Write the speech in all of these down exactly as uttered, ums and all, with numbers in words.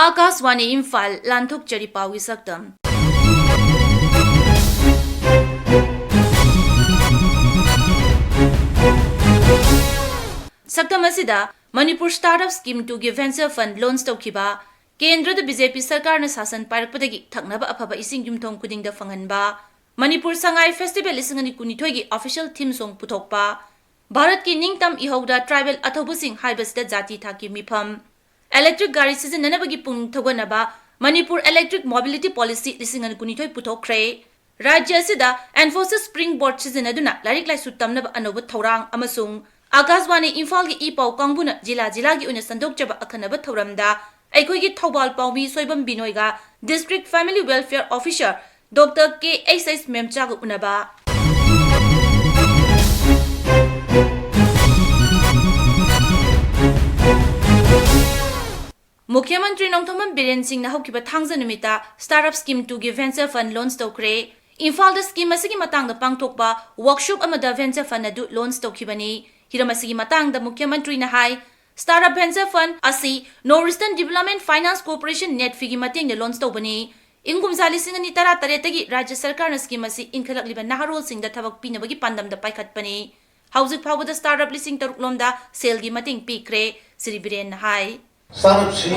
ꯑꯥꯀꯥꯁꯋꯥꯅꯤ ꯏꯝꯐꯥꯜ, ꯂꯥꯟꯊꯣꯛꯆꯔꯤ ꯄꯥꯎꯒꯤ ꯁꯛꯇꯝ꯫ ꯁꯛꯇꯝ ꯑꯁꯤꯗ ꯃꯅꯤꯄꯨꯔ Startup Scheme two ꯒꯤ venture fund launch ꯇꯧꯈꯤꯕ, ꯀꯦꯟꯗ꯭ꯔꯗ BJP ꯁꯔꯀꯥꯔꯅ ꯁꯥꯁꯟ ꯄꯥꯏꯔꯛꯄꯗꯒꯤ ꯊꯛꯅꯕ ꯑꯐꯕ ꯏꯁꯤꯡ ꯌꯨꯝꯊꯣꯡ ꯈꯨꯗꯤꯡꯗ ꯐꯪꯍꯟꯕ, ꯃꯅꯤꯄꯨꯔ ꯁꯉꯥꯏ festival ꯂꯤꯁꯤꯡ ꯑꯅꯤ ꯀꯨꯟꯅꯤꯊꯣꯏꯒꯤ official theme song ꯄꯨꯊꯣꯛꯄ, ꯚꯥꯔꯠꯀꯤ ꯅꯤꯡꯇꯝ ꯏꯍꯧꯗ tribal ꯑꯊꯧꯕꯁꯤꯡ ꯍꯥꯏꯕꯁꯤꯗ ꯖꯥꯇꯤ ꯊꯥꯛꯀꯤ ꯃꯤꯐꯝ, electric ꯒꯥꯔꯤ ꯁꯤꯖꯤꯟꯅꯅꯕꯒꯤ ꯄꯨꯛꯅꯤꯡ ꯊꯧꯒꯠꯅꯕ ꯃꯅꯤꯄꯨꯔ Electric Mobility Policy ꯂꯤꯁꯤꯡ ꯑꯅꯤ ꯀꯨꯟꯅꯤꯊꯣꯏ ꯄꯨꯊꯣꯛꯈ꯭ꯔꯦ꯫ ꯔꯥꯖ꯭ꯌ ꯑꯁꯤꯗ Infosys Springboard ꯁꯤꯖꯤꯟꯅꯗꯨꯅ ꯂꯥꯏꯔꯤꯛ ꯂꯥꯏꯁꯨ ꯇꯝꯅꯕ ꯑꯅꯧꯕ ꯊꯧꯔꯥꯡ ꯑꯃꯁꯨꯡ ꯑꯥꯀꯥꯁꯋꯥꯅꯤ ꯏꯝꯐꯥꯜꯒꯤ ꯏ ꯄꯥꯎ ꯀꯥꯡꯕꯨꯅ ꯖꯤꯂꯥ ꯖꯤꯂꯥꯒꯤ ꯑꯣꯏꯅ ꯁꯟꯗꯣꯛꯆꯕ ꯑꯈꯟꯅꯕ ꯊꯧꯔꯝꯗ ꯑꯩꯈꯣꯏꯒꯤ ꯊꯧꯕꯥꯜ ꯄꯥꯎꯃꯤ ꯁꯣꯏꯕꯝ ꯕꯤꯅꯣꯏꯒ District Family Welfare Officer Doctor K H S ꯃꯦꯝꯆꯥꯒ ꯎꯅꯕ꯫ ꯃꯨꯈ꯭ꯌ ꯃꯟꯇ꯭ꯔꯤ ꯅꯣꯡꯊꯣꯝꯕꯝ ꯕꯤꯔꯦꯟ ꯁꯤꯡꯅ ꯍꯧꯈꯤꯕ ꯊꯥꯡꯖ ꯅꯨꯃꯤꯠꯇ Startup Scheme two ꯒꯤ venture fund launch ꯇꯧꯈ꯭ꯔꯦ꯫ ꯏꯝꯐꯥꯜꯗ scheme ꯑꯁꯤꯒꯤ ꯃꯇꯥꯡꯗ ꯄꯥꯡꯊꯣꯛꯄ workshop ꯑꯃꯗ venture fund ꯑꯗꯨ launch ꯇꯧꯈꯤꯕꯅꯤ꯫ ꯍꯤꯔꯝ ꯑꯁꯤꯒꯤ ꯃꯇꯥꯡꯗ ꯃꯨꯈ꯭ꯌ ꯃꯟꯇ꯭ꯔꯤꯅ ꯍꯥꯏ, Startup Venture Fund ꯑꯁꯤ North Eastern Development Finance Corporation, NEDFI ꯒꯤ ꯃꯇꯦꯡꯅ launch ꯇꯧꯕꯅꯤ꯫ ꯏꯪ ꯀꯨꯝꯖꯥ ꯂꯤꯁꯤꯡ ꯑꯅꯤ ꯇꯔꯥ ꯇꯔꯦꯠꯇꯒꯤ ꯔꯥꯖ꯭ꯌ ꯁꯔꯀꯥꯔꯅ scheme ꯑꯁꯤ ꯏꯟꯈꯠꯂꯛꯂꯤꯕ ꯅꯍꯥꯔꯣꯜꯁꯤꯡꯗ ꯊꯕꯛ ꯄꯤꯅꯕꯒꯤ ꯄꯥꯟꯗꯝꯗ ꯄꯥꯏꯈꯠꯄꯅꯤ꯫ ꯍꯧꯖꯤꯛ ꯐꯥꯎꯕꯗ startup ꯂꯤꯁꯤꯡ ꯇꯔꯨꯛ ꯂꯣꯝꯗ ꯁꯦꯜꯒꯤ ꯃꯇꯦꯡ ꯄꯤꯈ꯭ꯔꯦ꯫ ꯁ꯭ꯔꯤ ꯕꯤꯔꯦꯟꯅ ꯍꯥꯏ꯫ Startup ꯁꯤ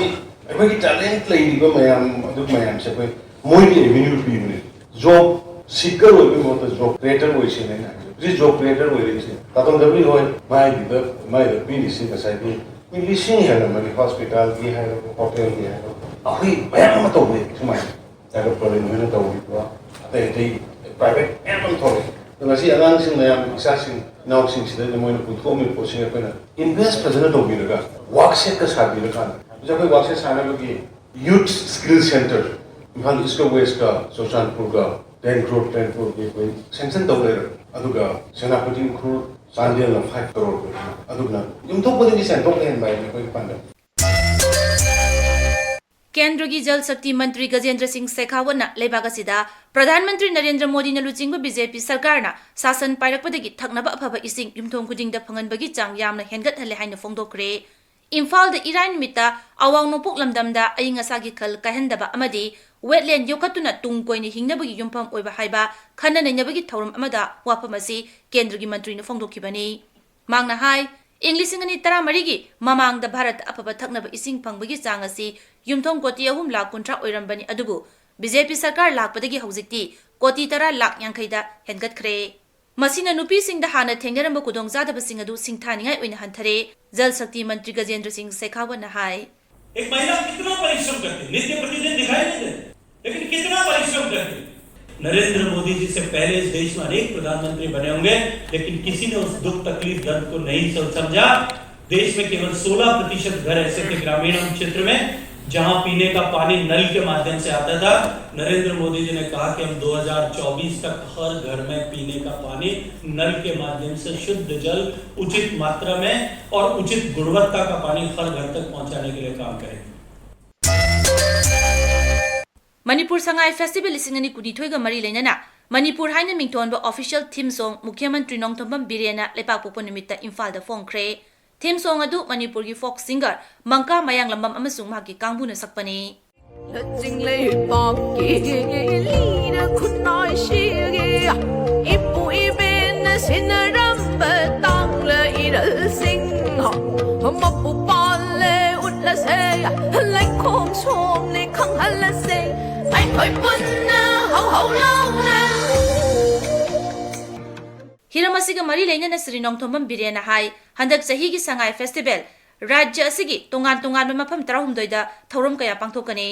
ꯑꯩꯈꯣꯏꯒꯤ talent ꯂꯩꯔꯤꯕ ꯃꯌꯥꯝ ꯑꯗꯨ ꯃꯌꯥꯝꯁꯦ ꯑꯩꯈꯣꯏ ꯃꯣꯏꯒꯤ avenue ꯄꯤꯕꯅꯦ꯫ Job seeker ꯑꯣꯏꯕꯒꯤ ꯃꯍꯨꯠꯇ job creator ꯑꯣꯏꯁꯦꯅ ꯑꯩꯅ ꯍꯥꯏꯖꯕ꯫ ꯍꯧꯖꯤꯛ job creator ꯑꯣꯏꯔꯛꯏꯁꯦ ꯇꯥꯇꯣꯟ ꯗꯕ꯭ꯂꯤꯎ ꯍꯣꯏ ꯃꯥꯏꯗꯨꯗ ꯃꯥꯏꯗ ꯄꯤꯔꯤꯁꯤ ꯉꯁꯥꯏꯒꯤ ꯃꯤ ꯂꯤꯁꯤꯡ ꯍꯦꯜꯂꯝꯃꯅꯤ꯫ Hospitalꯒꯤ ꯍꯥꯏꯔꯣ, hotelꯒꯤ ꯍꯥꯏꯔꯣ, ꯑꯩꯈꯣꯏ ꯃꯌꯥꯝ ꯑꯃ ꯇꯧꯕ ꯌꯥꯏ ꯁꯨꯃꯥꯏꯅ꯫ ꯇꯥꯏꯕꯪ ꯄꯔꯦꯡ ꯍꯣꯏꯅ ꯇꯧꯔꯤꯕ ꯑꯇꯩ ꯑꯇꯩ private ꯃꯌꯥꯝ ꯑꯃ ꯊꯣꯛꯂꯛꯑꯦ꯫ ꯑꯗꯣ ꯉꯁꯤ ꯑꯉꯥꯡꯁꯤꯡ ꯃꯌꯥꯝ, ꯏꯆꯥꯁꯤꯡ, ꯏꯅꯥꯎꯁꯤꯡꯁꯤꯗꯩꯗ ꯃꯣꯏꯅ ꯄꯨꯊꯣꯛꯑꯝꯃꯤꯕ ꯄꯣꯠꯁꯤꯡ ꯑꯩꯈꯣꯏꯅ invest ꯐꯖꯅ ꯇꯧꯕꯤꯔꯒ work shed ꯁꯥꯕꯤꯔꯀꯥꯟꯗ, ꯍꯧꯖꯤꯛ ꯑꯩꯈꯣꯏ work shed ꯁꯥꯅꯕꯒꯤ Youth Skill Centre Imphal East ꯀ West ꯀ ꯆꯨꯔꯆꯥꯟꯄꯨꯔꯒ ten crore, ten crore ꯒꯤ ꯑꯩꯈꯣꯏ sanction ꯇꯧ ꯂꯩꯔꯦ꯫ ꯑꯗꯨꯒ ꯁꯦꯅꯥꯄꯇꯤ, ꯎꯈ꯭ꯔꯨꯜ, ꯆꯥꯟꯗꯦꯜꯅ five crore ꯀ, ꯑꯗꯨꯅ ꯌꯨꯝꯊꯣꯡ ꯈꯨꯗꯤꯡꯒꯤ ꯁꯦꯟꯊꯣꯛ ꯂꯩꯍꯟꯕ ꯍꯥꯏꯕꯅꯤ ꯑꯩꯈꯣꯏꯒꯤ ꯄꯥꯟꯗꯝ꯫ ꯀꯦꯟꯗ꯭ꯔꯒꯤ ꯖꯜ ꯁꯛꯇꯤ ꯃꯟꯇ꯭ꯔꯤ ꯒꯖꯦꯟꯗ꯭ꯔ ꯁꯤꯡ ꯁꯦꯈꯥꯋꯠꯅ ꯂꯩꯕꯥꯛ ꯑꯁꯤꯗ ꯄ꯭ꯔꯙꯥꯟ ꯃꯟꯇ꯭ꯔꯤ ꯅꯔꯦꯟꯗ꯭ꯔ ꯃꯣꯗꯤꯅ ꯂꯨꯆꯤꯡꯕ BJP ꯁꯔꯀꯥꯔꯅ ꯁꯥꯁꯟ ꯄꯥꯏꯔꯛꯄꯗꯒꯤ ꯊꯛꯅꯕ ꯑꯐꯕ ꯏꯁꯤꯡ ꯌꯨꯝꯊꯣꯡ ꯈꯨꯗꯤꯡꯗ ꯐꯪꯍꯟꯕꯒꯤ ꯆꯥꯡ ꯌꯥꯝꯅ ꯍꯦꯟꯒꯠꯍꯜꯂꯦ ꯍꯥꯏꯅ ꯐꯣꯡꯗꯣꯛꯈ꯭ꯔꯦ꯫ ꯏꯝꯐꯥꯜꯗ ꯏꯔꯥꯏ ꯅꯨꯃꯤꯠꯇ ꯑꯋꯥꯡ ꯅꯣꯡꯄꯣꯛ ꯂꯝꯗꯝꯗ ꯑꯏꯪ ꯑꯁꯥꯒꯤ ꯈꯜ ꯀꯥꯏꯍꯟꯗꯕ ꯑꯃꯗꯤ wetland ꯌꯣꯛꯈꯠꯇꯨꯅ ꯇꯨꯡ ꯀꯣꯏꯅ ꯍꯤꯡꯅꯕꯒꯤ ꯌꯨꯝꯐꯝ ꯑꯣꯏꯕ ꯍꯥꯏꯕ ꯈꯟꯅ ꯅꯩꯅꯕꯒꯤ ꯊꯧꯔꯝ ꯑꯃꯗ ꯋꯥꯐꯝ ꯑꯁꯤ ꯀꯦꯟꯗ꯭ꯔꯒꯤ ꯃꯟꯇ꯭ꯔꯤꯅ ꯐꯣꯡꯗꯣꯛꯈꯤꯕꯅꯤ꯫ ꯃꯍꯥꯛꯅ ꯍꯥꯏ, ꯏꯪ ꯂꯤꯁꯤꯡ ꯑꯅꯤ ꯇꯔꯥꯃꯔꯤꯒꯤ ꯃꯃꯥꯡꯗ ꯚꯥꯔꯠꯇ ꯑꯐꯕ ꯊꯛꯅꯕ ꯏꯁꯤꯡ ꯐꯪꯕꯒꯤ ꯆꯥꯡ ꯑꯁꯤ ꯌꯨꯝꯊꯣꯡ ꯀꯣꯇꯤ ꯑꯍꯨꯝ ꯂꯥꯈ ꯀꯨꯟꯊ꯭ꯔꯥ ꯑꯣꯏꯔꯝꯕꯅꯤ, ꯑꯗꯨꯕꯨ ꯕꯤ ꯖꯦ ꯄꯤ ꯁꯔꯀꯥꯔ ꯂꯥꯛꯄꯗꯒꯤ ꯍꯧꯖꯤꯛꯇꯤ ꯀꯣꯇꯤ ꯇꯔꯥ ꯂꯥꯈ ꯌꯥꯡꯈꯩꯗ ꯍꯦꯟꯒꯠꯈ꯭ꯔꯦ꯫ ꯃꯁꯤꯅ ꯅꯨꯄꯤꯁꯤꯡꯗ ꯍꯥꯟꯅ ꯊꯦꯡꯅꯔꯝꯕ ꯈꯨꯗꯣꯡꯆꯥꯗꯕꯁꯤꯡ ꯑꯗꯨ ꯁꯤꯡꯊꯥꯅꯤꯡꯉꯥꯏ ꯑꯣꯏꯅ ꯍꯟꯊꯔꯦ꯫ ꯖꯜ ꯁꯛꯇꯤ ꯃꯟꯇ꯭ꯔꯤ ꯒꯖꯦꯟꯗ꯭ꯔ ꯁꯤꯡ ꯁꯦꯈꯥꯋꯠꯅ ꯍꯥꯏ, एक महिला कितना परिश्रम करती, नित्य प्रतिदिन दिखाई नहीं देती, लेकिन कितना परिश्रम करती। नरेंद्र मोदी जी से पहले इस देश में अनेक प्रधानमंत्री बने होंगे, लेकिन किसी ने उस दुख, तकलीफ, दर्द को नहीं सम-, समझा। देश में केवल सोलह प्रतिशत घर ऐसे थे ग्रामीण क्षेत्र में, जहां पीने का पानी नल के माध्यम से आता था। नरेंद्र मोदी जी ने कहा कि हम दो हज़ार चौबीस तक हर घर में पीने का पानी नल के माध्यम से शुद्ध जल, उचित मात्रा में और उचित गुणवत्ता का पानी हर घर तक पहुंचाने के लिए काम करेंगे। ꯃꯅꯤꯄꯨꯔ ꯁꯉꯥꯏ ꯐꯦꯁꯇꯤꯚꯦꯜ ꯂꯤꯁꯤꯡ ꯑꯅꯤ ꯀꯨꯟꯅꯤꯊꯣꯏꯒ ꯃꯔꯤ ꯂꯩꯅꯅ ꯃꯅꯤꯄꯨꯔ ꯍꯥꯏꯅ ꯃꯤꯡꯊꯣꯟꯕ official theme song ꯃꯨꯈ꯭ꯌ ꯃꯟꯇ꯭ꯔꯤ ꯅꯣꯡꯊꯣꯝꯕꯝ ꯕꯤꯔꯦꯟꯅ ꯂꯩꯄꯥꯛꯄꯣꯛꯄ ꯅꯨꯃꯤꯠꯇ ꯏꯝꯐꯥꯜꯗ ꯐꯣꯡꯈ꯭ꯔꯦ꯫ Theme song ꯑꯗꯨ ꯃꯅꯤꯄꯨꯔꯒꯤ folk singer ꯃꯪꯀꯥ ꯃꯌꯥꯡꯂꯝꯕꯝ ꯑꯃꯁꯨꯡ ꯃꯍꯥꯛꯀꯤ ꯀꯥꯡꯕꯨꯅ ꯁꯛꯄꯅꯤ꯫ ꯆꯤꯡ ꯂꯩꯄꯥꯛꯀꯤ ꯂꯤꯔ ꯈꯨꯟꯅꯥꯏꯁꯤꯒꯤ ꯏꯄꯨ ꯏꯕꯦꯟꯅ ꯁꯤꯟꯅꯔꯝꯕ ꯇꯥꯡꯂ ꯏꯔꯜꯁꯤꯡ, ꯃꯄꯨ ꯄꯥꯜꯂꯦ ꯎꯠꯂꯁꯦ, ꯂꯩꯈꯣꯝ ꯁꯣꯝꯂꯦ ꯈꯪꯍꯜꯂꯁꯦ, ꯑꯩꯈꯣꯏ ꯄꯨꯟꯅ ꯍꯧ ꯍꯧ ꯂꯥꯎꯅ꯫ ꯍꯤꯔꯝ ꯑꯁꯤꯒ ꯃꯔꯤ ꯂꯩꯅꯅ ꯁ꯭ꯔꯤ ꯅꯣꯡꯊꯣꯝꯕꯝ ꯕꯤꯔꯦꯟꯅ ꯍꯥꯏ, ꯍꯟꯗꯛ ꯆꯍꯤꯒꯤ ꯁꯉꯥꯏ ꯐꯦꯁꯇꯤꯚꯦꯜ ꯔꯥꯖ꯭ꯌ ꯑꯁꯤꯒꯤ ꯇꯣꯉꯥꯟ ꯇꯣꯉꯥꯟꯕ ꯃꯐꯝ ꯇꯔꯥꯍꯨꯝꯗꯣꯏꯗ ꯊꯧꯔꯝ ꯀꯌꯥ ꯄꯥꯡꯊꯣꯛꯀꯅꯤ꯫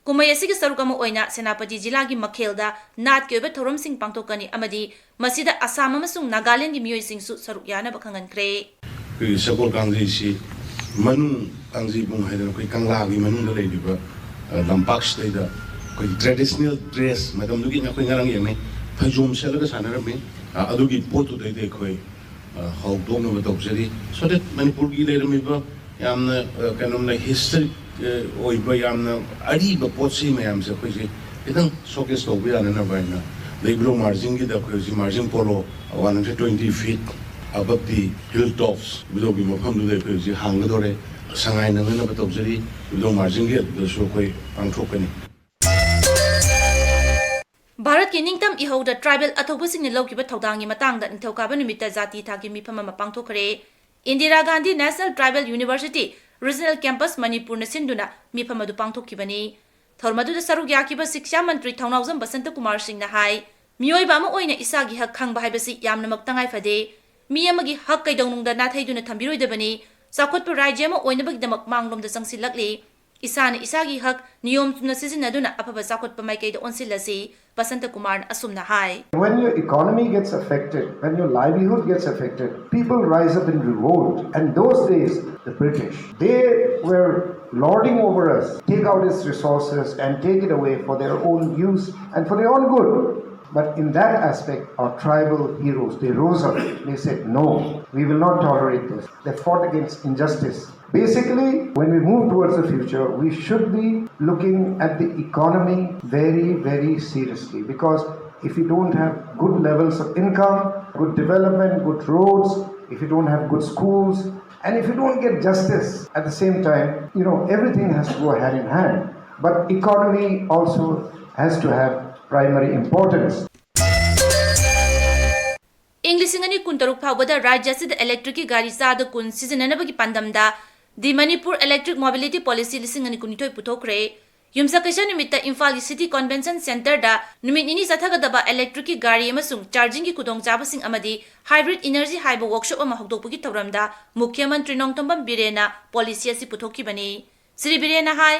ꯀꯨꯝꯍꯩ ꯑꯁꯤꯒꯤ ꯁꯔꯨꯛ ꯑꯃ ꯑꯣꯏꯅ ꯁꯦꯅꯥꯄꯇꯤ ꯖꯤꯂꯥꯒꯤ ꯃꯈꯦꯜꯗ ꯅꯥꯠꯀꯤ ꯑꯣꯏꯕ ꯊꯧꯔꯝꯁꯤꯡ ꯄꯥꯡꯊꯣꯛꯀꯅꯤ ꯑꯃꯗꯤ ꯃꯁꯤꯗ ꯑꯁꯥꯝ ꯑꯃꯁꯨꯡ ꯅꯥꯒꯥꯂꯦꯟꯗꯒꯤ ꯃꯤꯑꯣꯏꯁꯤꯡꯁꯨ ꯁꯔꯨꯛ ꯌꯥꯅꯕ ꯈꯪꯍꯟꯈ꯭ꯔꯦ꯫ ꯑꯩꯈꯣꯏꯒꯤ ꯁꯒꯣꯜ ꯀꯥꯡꯖꯩꯁꯤ ꯃꯅꯨꯡ ꯀꯥꯡꯖꯩꯕꯨꯡ ꯍꯥꯏꯗꯅ ꯑꯩꯈꯣꯏ ꯀꯪꯂꯥꯒꯤ ꯃꯅꯨꯡꯗ ꯂꯩꯔꯤꯕ, ꯑ, ꯂꯝꯄꯥꯛꯁꯤꯗꯩꯗ ꯑꯩꯈꯣꯏꯒꯤ traditional dress, ꯃꯇꯝꯗꯨꯒꯤ ꯑꯩꯈꯣꯏ ꯉꯔꯥꯡ ꯌꯦꯡꯅꯩ, ꯐꯩꯖꯣꯝ ꯁꯦꯠꯂꯒ ꯁꯥꯟꯅꯔꯝꯃꯤ꯫ ꯑ, ꯑꯗꯨꯒꯤ ꯄꯣꯠꯇꯨꯗꯩꯗ ꯑꯩꯈꯣꯏ, ꯑ, ꯍꯧꯗꯣꯛꯅꯕ ꯇꯧꯖꯔꯤ꯫ So that ꯃꯅꯤꯄꯨꯔꯒꯤ ꯂꯩꯔꯝꯃꯤꯕ ꯌꯥꯝꯅ, ꯑ, ꯀꯩꯅꯣꯝꯅ historic, ꯑ, ꯑꯣꯏꯕ ꯌꯥꯝꯅ ꯑꯔꯤꯕ ꯄꯣꯠ ꯆꯩ ꯃꯌꯥꯝꯁꯦ ꯑꯩꯈꯣꯏꯁꯦ ꯈꯤꯇꯪ showcase ꯇꯧꯕ ꯌꯥꯅꯅꯕ ꯍꯥꯏꯅ ꯂꯩꯕ꯭ꯔꯣ ꯃꯥꯔꯖꯤꯡꯒꯤꯗ ꯑꯩꯈꯣꯏ ꯍꯧꯖꯤꯛ Marjing polo one hundred twenty feet above the hill tops ꯕꯤꯗꯧꯒꯤ ꯃꯐꯝꯗꯨꯗ ꯑꯩꯈꯣꯏ ꯍꯧꯖꯤꯛ ꯍꯥꯡꯒꯗꯧꯔꯦ꯫ ꯁꯉꯥꯏ ꯅꯪꯅꯅꯕ ꯇꯧꯖꯔꯤ꯫ ꯂꯣꯡ ꯃꯥꯔꯖꯤꯡꯒꯤ ꯑꯗꯨꯗꯁꯨ ꯑꯩꯈꯣꯏ ꯄꯥꯡꯊꯣꯛꯀꯅꯤ꯫ ꯚꯥꯔꯠꯀꯤ ꯅꯤꯡꯇꯝ ꯏꯍꯧꯗ ꯇ꯭ꯔꯥꯏꯕꯦꯜ ꯑꯊꯧꯕꯁꯤꯡꯅ ꯂꯧꯈꯤꯕ ꯊꯧꯗꯥꯡꯒꯤ ꯃꯇꯥꯡꯗ ꯅꯤꯡꯊꯧꯀꯥꯕ ꯅꯨꯃꯤꯠꯇ ꯖꯥꯇꯤ ꯊꯥꯛꯀꯤ ꯃꯤꯐꯝ ꯑꯃ ꯄꯥꯡꯊꯣꯛꯈ꯭ꯔꯦ꯫ Indira Gandhi national tribal university regional campus ꯃꯅꯤꯄꯨꯔꯅ ꯁꯤꯟꯗꯨꯅ ꯃꯤꯐꯝ ꯑꯗꯨ ꯄꯥꯡꯊꯣꯛꯈꯤꯕꯅꯤ꯫ ꯊꯧꯔꯝ ꯑꯗꯨꯗ ꯁꯔꯨꯛ ꯌꯥꯈꯤꯕ ꯁꯤꯛꯁꯥ ꯃꯟꯇ꯭ꯔꯤ ꯊꯧꯅꯥꯎꯖꯝ ꯕꯁꯟꯇ ꯀꯨꯃꯥꯔ ꯁꯤꯡꯅ ꯍꯥꯏ, ꯃꯤꯑꯣꯏꯕ ꯑꯃ ꯑꯣꯏꯅ ꯏꯁꯥꯒꯤ ꯍꯛ ꯈꯪꯕ ꯍꯥꯏꯕꯁꯤ ꯌꯥꯝꯅꯃꯛ ꯇꯉꯥꯏ ꯐꯗꯦ꯫ ꯃꯤ ꯑꯃꯒꯤ ꯍꯛ ꯀꯩꯗꯧꯅꯨꯡꯗ ꯅꯥꯊꯩꯗꯨꯅ ꯊꯝꯕꯤꯔꯣꯏꯗꯕꯅꯤ꯫ ꯆꯥꯎꯈꯠꯄ ꯔꯥꯖ꯭ꯌ ꯑꯃ ꯑꯣꯏꯅꯕꯒꯤꯗꯃꯛ ꯃꯥꯡꯂꯣꯝꯗ ꯆꯪꯁꯤꯜꯂꯛꯂꯤ꯫ ꯏꯁꯥꯅ ꯏꯁꯥꯒꯤ ꯍꯛ ꯅꯤꯌꯣꯝ ꯆꯨꯝꯅ ꯁꯤꯖꯤꯟꯅꯗꯨꯅ ꯑꯐꯕ ꯆꯥꯎꯈꯠꯄ ꯃꯥꯏꯀꯩꯗ ꯑꯣꯟꯁꯤꯜꯂꯁꯤ꯫ ꯕꯁꯟꯇ ꯀꯨꯃꯥꯔꯅ ꯑꯁꯨꯝꯅ ꯍꯥꯏ꯫ When your economy gets affected, when your livelihood gets affected, people rise up in revolt. And those days, the British, they were lording over us, take out its resources and take it away for their own use and for their own good. But in that aspect, our tribal heroes, they rose up. They said, "No, we will not tolerate this." They fought against injustice. Basically, when we move towards the future, we should be looking at the economy very, very seriously, because if you don't have good levels of income, good development, good roads, if you don't have good schools, and if you don't get justice at the same time, you know, everything has to go hand in hand. But economy also has to have primary importance. ꯏꯪ ꯂꯤꯁꯤꯡ ꯑꯅꯤ ꯀꯨꯟꯇꯔꯨꯛ ꯐꯥꯎꯕꯗ ꯔꯥꯖ꯭ꯌ ꯑꯁꯤꯗ ꯏꯂꯦꯛꯇ꯭ꯔꯤꯛꯀꯤ ꯒꯥꯔꯤ ꯆꯥꯗ ꯀꯨꯟ ꯁꯤꯖꯤꯟꯅꯅꯕꯒꯤ ꯄꯥꯟꯗꯝꯗ The Manipur Electric Mobility Policy ꯂꯤꯁꯤꯡ ꯑꯅꯤ ꯀꯨꯟꯅꯤꯊꯣꯏ ꯄꯨꯊꯣꯛꯈ꯭ꯔꯦ꯫ ꯌꯨꯝꯁꯀꯩꯁ ꯅꯨꯃꯤꯠꯇ ꯏꯝꯐꯥꯜꯒꯤ ꯁꯤꯇꯤ ꯀꯟꯚꯦꯟꯁꯟ ꯁꯦꯟꯇꯔꯗ ꯅꯨꯃꯤꯠ ꯅꯤꯅꯤ ꯆꯠꯊꯒꯗꯕ ꯏꯂꯦꯛꯇ꯭ꯔꯤꯛꯀꯤ ꯒꯥꯔꯤ ꯑꯃꯁꯨꯡ ꯆꯥꯔꯖꯤꯡꯒꯤ ꯈꯨꯗꯣꯡꯆꯥꯕꯁꯤꯡ ꯑꯃꯗꯤ ꯍꯥꯏꯕ꯭ꯔꯤꯠ ꯏꯅꯔꯖꯤ ꯍꯥꯏꯕ ꯋꯥꯔꯛꯁꯣꯞ ꯑꯃ ꯍꯧꯗꯣꯛꯄꯒꯤ ꯊꯧꯔꯝꯗ ꯃꯨꯈ꯭ꯌ ꯃꯟꯇ꯭ꯔꯤ ꯅꯣꯡꯊꯣꯝꯕꯝ ꯕꯤꯔꯦꯟꯅ ꯄꯣꯂꯤꯁꯤ ꯑꯁꯤ ꯄꯨꯊꯣꯛꯈꯤꯕꯅꯤ꯫ ꯁ꯭ꯔꯤ ꯕꯤꯔꯦꯟꯅ ꯍꯥꯏ,